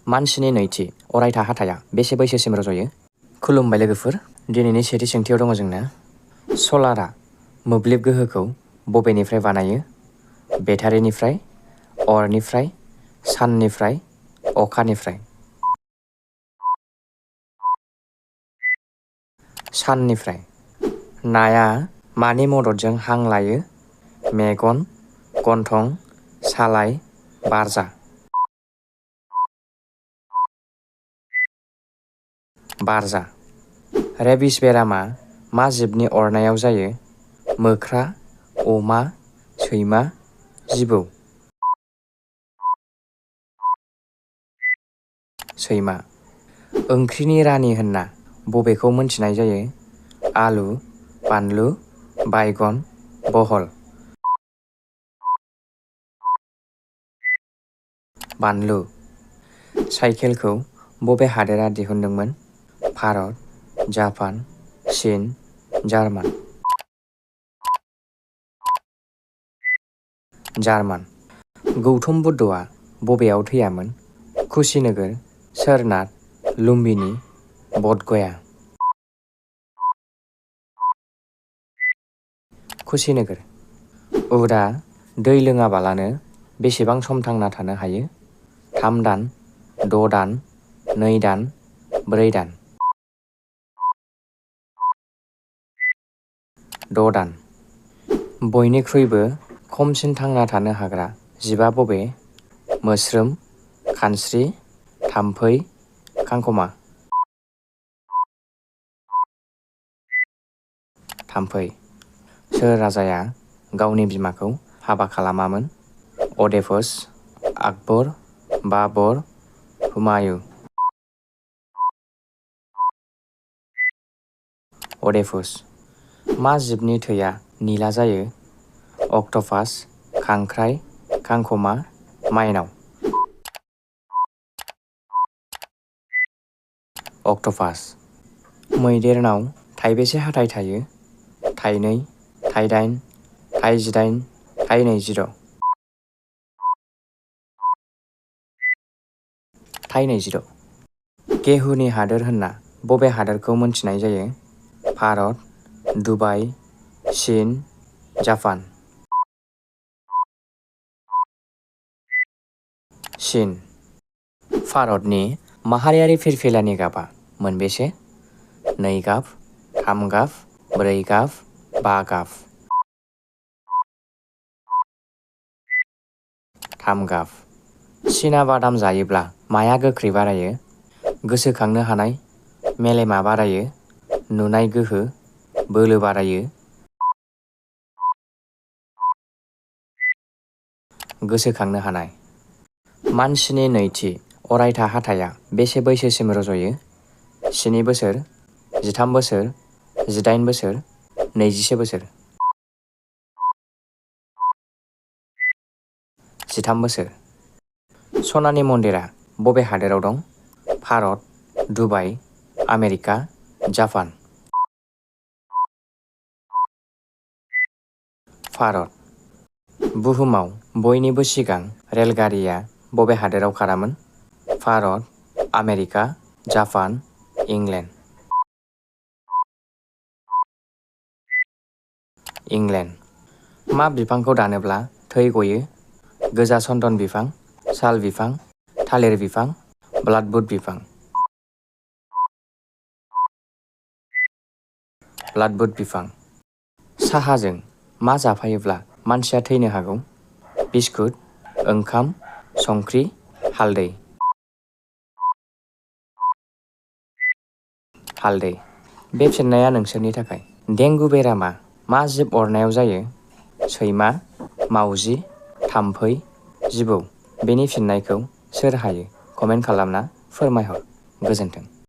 मानसिनि नैथि अरायथा हाथाया बेसे बैसोसिम रज'यो? खुलुमबाय लोगोफोर। दिनैनि सेथि सोंथियाव दङ जोंना सलारआ मोब्लिब गोहोखौ बबेनिफ्राय बानायो? बेटारिनिफ्राय, अरनिफ्राय, साननिफ्राय, अखानिफ्राय? साननिफ्राय। नाया मानि मददजों हां लायो? मेगन, गन्थं, सालाय, बारजा? बारजा। रेबिस बेरामा मा जिबनि अरनायाव जायो? मोख्रा, अमा, सैमा, जिबौ? सैमा। ओंख्रिनि रानि होनना बबेखौ मोनथिनाय जायो? आलु, बानलु, बायगन, बहल? बानलु। साइकेलखौ बबे हादोरा दिहुनदोंमोन? भारत, जापान, चीन, जार्मान? जार्मान। गौतम बुद्धआ बबेयाव थैयामोन? कुशीनगर, सोरनाथ, लुम्बिनी, बधगया? कुशीनगर। उटआ दै लोङाबालानो बेसेबां सम थांना थानो हायो? 3 दान, 6 दान, 2 दान, 4 दान? 6 दान। बयनिख्रुइबो खमसिन थांना थानो हाग्रा जिबआ बबे? मोस्रोम, खानस्रि, थाम्फै, खांखमा? थाम्फै। सोर राजाया गावनि बिमाखौ हाबा खालामामोन? अडेपुस, आकबर, बाबर, हुमायूं? अडेपुस। मा जिबनि थैया निला जायो? अक्ट'पास, खांख्राइ, खांखमा, माइनाव? अक्ट'पास। मैदेरनाव थाइबेसे हाथाइ थायो? थाइनै, थाइदाइन, थाइजिदाइन, थाइनैजिद'? थाइनैजिद'। गेहुनि हादोर होनना बबे हादोरखौ मोनथिनाय जायो? भारत, दुबाइ, चीन, जापान? चीन। भारतनि माहारियारि फिरफिलानि गाबा मोनबेसे? 2 गाब, 3 गाब, 4 गाब, 5 गाब? 3 गाब। सिना बादाम जायोब्ला माया गोख्रै बारायो? गोसोखांनो हानाय, मेलेमा बारायो, नुनाय गोहो, बोलो बारायो? गोसोखांनो हानाय। मानसिनि नैथि अरायथा हाथाया बेसे बैसोसिम रज'यो? 7 बोसोर, 13 बोसोर, 18 बोसोर, 21 बोसोर? 13 बोसोर। सनानि मन्दिरा बबे हादोराव दं? Bharat, Dubai, America, Japan? Bharat. बुहुमाव बयनिबो सिगां रेलगारिया बबे हादोराव खारामोन? Bharat, America, Japan, England? England. मा बिफांखौ दानोब्ला थै गयो? गोजा चन्दन बिफां, साल बिफां, थालिर बिफां, ब्लाडवुड बिफां? ब्लाडवुड बिफां। साहाजों मा जाफायोब्ला मानसिया थैनो हागौ? बिस्कुट, ओंखाम, संख्रि, हालदै? हालदै। बे फिननाया नोंसोरनि थाखाय। डेंगु बेरामा मा जिब अरनायाव जायो? सैमा, मावजि, थाम्फै, जिबौ? बेनि फिननायखौ सोर हायो? कमेन्ट खालामना फोरमायहर। गोजोन्थों।